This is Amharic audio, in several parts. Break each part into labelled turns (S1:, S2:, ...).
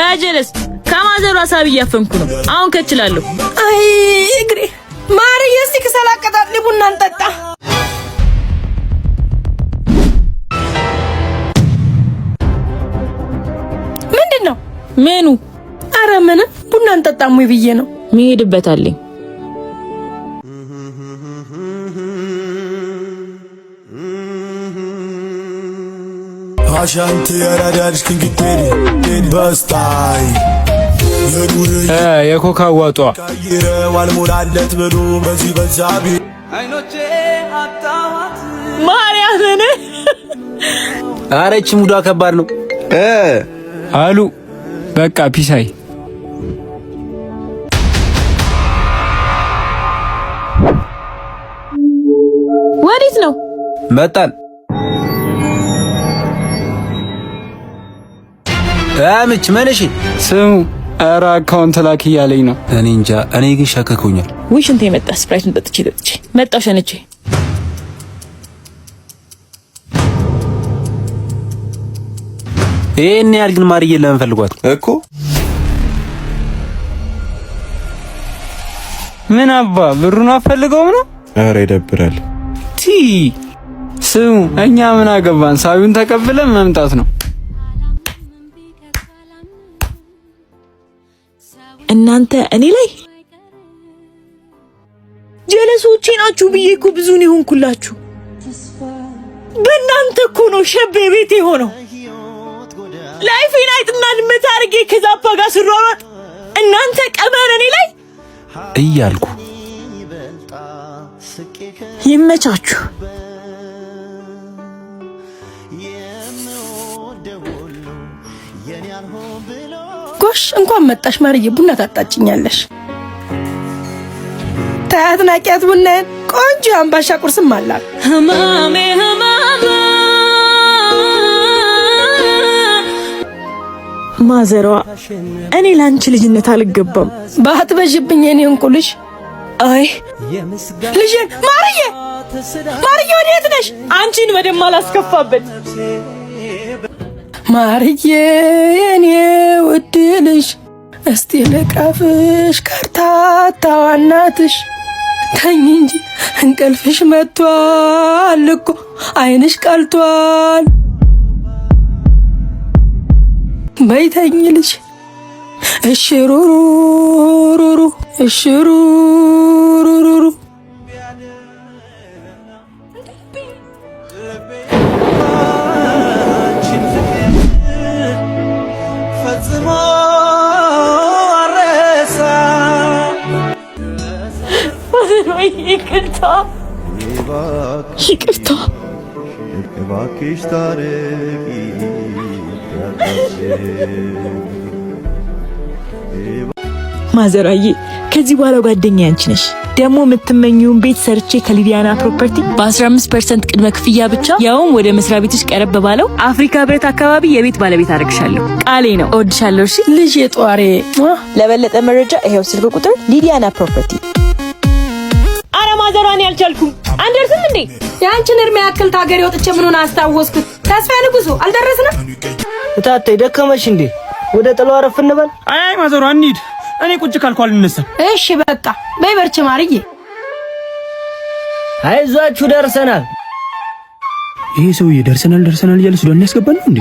S1: አጀለስ ከማዘሯ ሳብ እያፈንኩ ነው። አሁን ከችላለሁ።
S2: አይ እግሬ ማርዬ፣ እስቲ ከሰል አቀጣጥሊ ቡና እንጠጣ። ምንድን ነው
S1: ምኑ?
S2: አረ ምንም ቡና እንጠጣም ወይ ብዬ ነው።
S1: መሄድበታለኝ።
S3: አሻንቲ የራዳልሽ ኪንግ ቴዲ በስታይ
S4: የኮካ ዋጧ
S3: ቀይረው አልሞላለት ብሎ በዚህ በዛ
S1: ማርያምን
S5: አረች ሙዷ ከባድ ነው
S4: አሉ። በቃ ፒሳይ
S1: ወዴት ነው?
S5: መጣን። አምች መንሽ
S4: ስሙ፣ ኧረ account ላክ እያለኝ ነው።
S5: እኔ እንጃ። እኔ ግን ሸከኮኛል።
S1: ውይ ሽንቴ መጣ። ስፕራይቱን ጠጥቼ ጠጥቼ መጣሁ ሸንቼ።
S5: ይሄን ያህል ግን ማርዬ ለምን ፈልጓት
S3: እኮ?
S4: ምን አባ ብሩን አፈልገውም ነው።
S3: ኧረ ይደብራል።
S4: ቲ ስሙ፣ እኛ ምን አገባን? ሳቢውን ተቀብለን መምጣት ነው።
S1: እናንተ እኔ ላይ ጀለሶቼ ናችሁ ብዬ እኮ ብዙ ነው የሆንኩላችሁ። በእናንተ እኮ ነው ሸቤ ቤት የሆነው። life ኤን አይጥና ድመት አድርጌ ከዛፓ ጋር ስሯሯጥ እናንተ ቀመር እኔ ላይ
S5: እያልኩ
S1: ይመቻችሁ።
S2: ጎሽ እንኳን መጣሽ ማርዬ፣ ቡና ታጣጭኛለሽ። ታያት ናቂያት ቡናዬን። ቆንጆ የአምባሻ ቁርስም አላት።
S1: ህማሜ ህማማ ማዘሯ፣ እኔ ለአንቺ ልጅነት አልገባም።
S2: ባትበዥብኝ የኔ እንቁልሽ።
S1: አይ
S2: ልጅን ማርዬ፣ ማርዬ ወዴት ነሽ?
S1: አንቺን ወደማ አላስከፋበት።
S2: ማርዬ የኔ ውድ ልጅ እስቲ ልቀፍሽ ከርታታዋ እናትሽ። ተኝ እንጂ እንቅልፍሽ መጥቷል እኮ ዓይንሽ ቀልቷል። በይ ተኝ ልጅ። እሺ ሩሩሩሩ እሺ ሩሩሩሩ።
S1: ይቅርታ ይቅርታ። ማዘራዬ ከዚህ በኋላ ጓደኛ አንቺ ነሽ። ደግሞ የምትመኚውን ቤት ሰርቼ ከሊዲያና ፕሮፐርቲ በ15% ቅድመ ክፍያ ብቻ ያውም ወደ መስሪያ ቤትሽ ቀረብ ባለው አፍሪካ ህብረት አካባቢ የቤት ባለቤት አደርግሻለሁ። ቃሌ ነው። እወድሻለሁ። እሺ
S2: ልጅ የጧሬ።
S1: ለበለጠ መረጃ ይሄው ስልክ ቁጥር ሊዲያና ፕሮፐርቲ። አረ ማዘሯን ያልቻልኩም። አንደርስም እንዴ?
S2: የአንቺን እድሜ ያክል ታገሬ ወጥቼ ምኑን አስታወስኩት? ተስፋ ንጉሱ አልደረስንም።
S6: እታቴ ደከመሽ እንዴ? ወደ ጥለው አረፍ እንበል።
S7: አይ ማዘሯ እንሂድ። እኔ ቁጭ ካልኩ አልነሳም።
S2: እሺ በቃ በይ በርቺ ማርዬ።
S6: አይዟችሁ ደርሰናል።
S7: ይሄ ሰውዬ ደርሰናል ደርሰናል እያለ ሱዳን ሊያስገባን ነው እንዴ?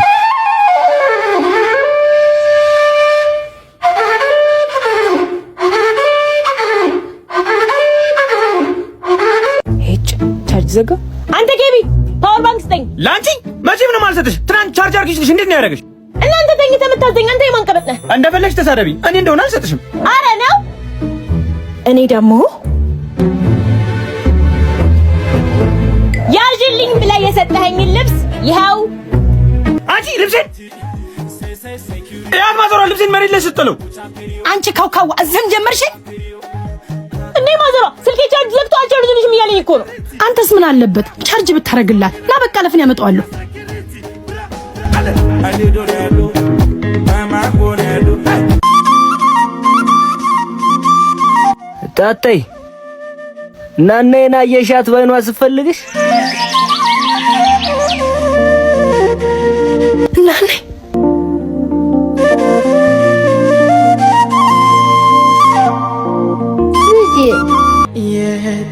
S1: ሄጭ ቻርጅ ዘጋ። አንተ ኬቢ power bank ስጠኝ።
S7: ለአንቺ መቼም ነው የማልሰጥሽ። ትናንት ቻርጅ አድርጊሽ እንዴት ነው ያደረገሽ?
S1: እናንተ ተኝተህ የምታዘኝ አንተ የማን ቀበጥ ነህ?
S7: እንደፈለግሽ ተሳደቢ፣ እኔ እንደሆነ አልሰጥሽም።
S1: አረ ነው እኔ ደግሞ ያዥልኝ ብለህ የሰጠኸኝን ልብስ ይኸው።
S7: አንቺ ልብሴን ያት ማዘሯ ልብሴን መሬት ላይ ስትጥለው
S2: አንቺ ካውካዋ እዚህም ጀመርሽኝ
S1: እንዴ ማዘሯ ስልኬ ቻርጅ ዘግቶ አልቻርጅልሽም እያለኝ እኮ ነው።
S2: አንተስ ምን አለበት ቻርጅ ብታረግላት? ና በቃ ለፍን ያመጣዋለሁ።
S6: ታተይ ናናዬን አየሻት በአይኗ ስፈልግሽ?
S2: ናኔ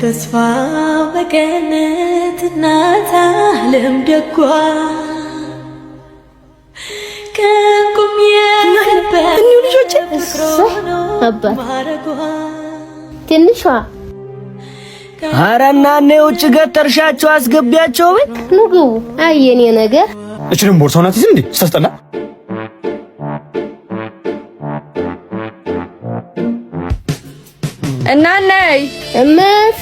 S1: ተስፋ በገነት እናት ዓለም ደጓ ከቁም
S2: እኒሁ ልጆች
S8: አባት ትንሿ
S6: ኧረ እናኔ ውጭ ገተርሻቸው አስገቢያቸው ቤት
S8: ኑ ግቡ። አይ የኔ ነገር
S7: እችንም ቦርሳውን አትይዝም እንዴ? ስታስጠላ።
S2: እና ነይ
S8: እመት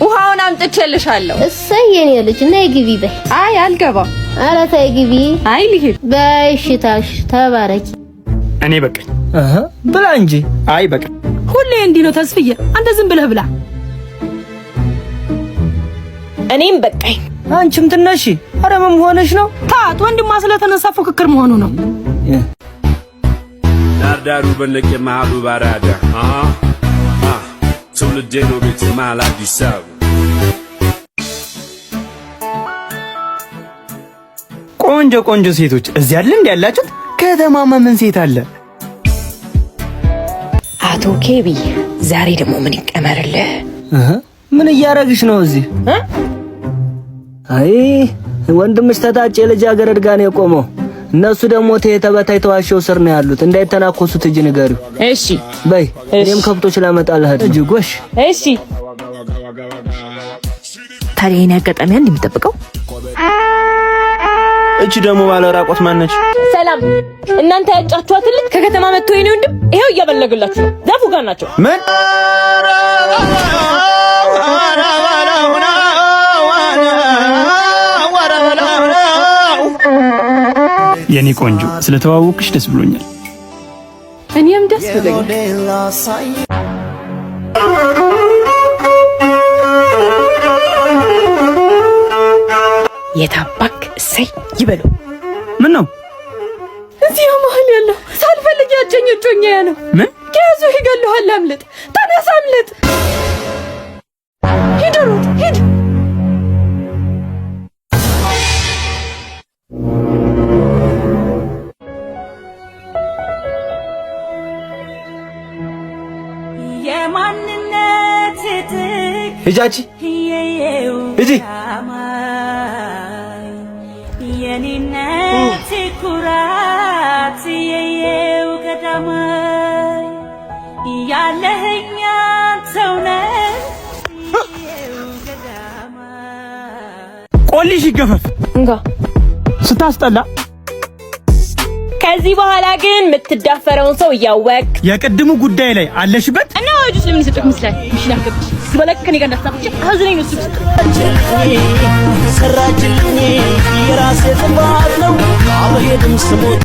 S2: ውሃውን አምጥቼልሻለሁ።
S8: እሰይ የኔ ልጅ ነይ ግቢ በይ።
S2: አይ አልገባም።
S8: ኧረ ተይ ግቢ።
S2: አይ ልሂድ።
S8: በይ እሺ ታልሽ ተባረኪ።
S7: እኔ በቃኝ።
S6: ብላ እንጂ።
S7: አይ በቃ
S2: ሁሌ እንዲህ ነው ተስፍዬ። አንተ ዝም ብለህ ብላ።
S1: እኔም በቃኝ።
S6: አንቺም ትነሺ። ኧረ ምን ሆነሽ ነው?
S2: ታት ወንድሟ ስለተነሳ ፉክክር መሆኑ ነው።
S3: ዳርዳሩ በነቄ መሃሉ ባራዳ ትውልዴ ነው ቤት መሃል አዲስ አበባ።
S7: ቆንጆ ቆንጆ ሴቶች እዚህ አለ እንዴ ያላችሁት? ከተማማ ምን ሴት አለ?
S1: አቶ ኬቢ ዛሬ ደግሞ ምን ይቀመርልህ?
S6: ምን እያረግሽ ነው እዚህ? አይ ወንድምሽ ተታጭ የልጃገረድ ጋር ነው የቆመው። እነሱ ደግሞ ተበታይ ተዋሸው ስር ነው ያሉት። እንዳይተናኮሱት እጅ ንገሪው።
S1: እሺ
S6: በይ፣ እኔም ከብቶች ላመጣልህ እጅ ጎሽ።
S1: እሺ። ታዲያ የኔ አጋጣሚ አንድ የምጠብቀው
S5: እቺ ደግሞ ባለ ራቆት ማነች?
S1: ሰላም፣ እናንተ ያጫችኋት ልጅ ከከተማ መጥቶ የኔ ወንድም ይሄው እያበለገላችሁ ነው። ዛፉ ጋር ናቸው።
S5: ምን
S7: የኔ ቆንጆ ስለተዋወቅሽ ደስ ብሎኛል።
S2: እኔም ደስ ብሎኛል።
S1: የታባክ እሰይ ይበሉ።
S7: ምን ነው
S2: እዚያ መሀል ያለው ሳልፈልግ ያጨኝ እጮኛዬ ነው።
S7: ምን
S2: ከያዙ ይገሉሃል። አምልጥ፣ ተነሳ፣ አምልጥ። ሂድ፣ ሩጥ፣ ሂድ። የማንነት ጥግ
S5: ሂጂ አንቺ ሂጂ።
S1: የኔነት ኩራት የየው ገዳማይ ያለህኛ ሰውነት
S7: ቆሊሽ ይገፈፍ።
S1: እንጋ
S7: ስታስጠላ።
S1: ከዚህ በኋላ ግን የምትዳፈረውን ሰው እያወቅ
S7: የቅድሙ ጉዳይ ላይ አለሽበት።
S1: እና ወጆች ለምን ይሰጡክ ምስላል ምሽና ገብች ዝበለክ ከኔ ጋር እንዳትሳብች አዝነኝ ነው እሱ ውስጥ
S6: ሰራችልኝ የራሴ ጥፋት ነው አልሄድም ስሞት።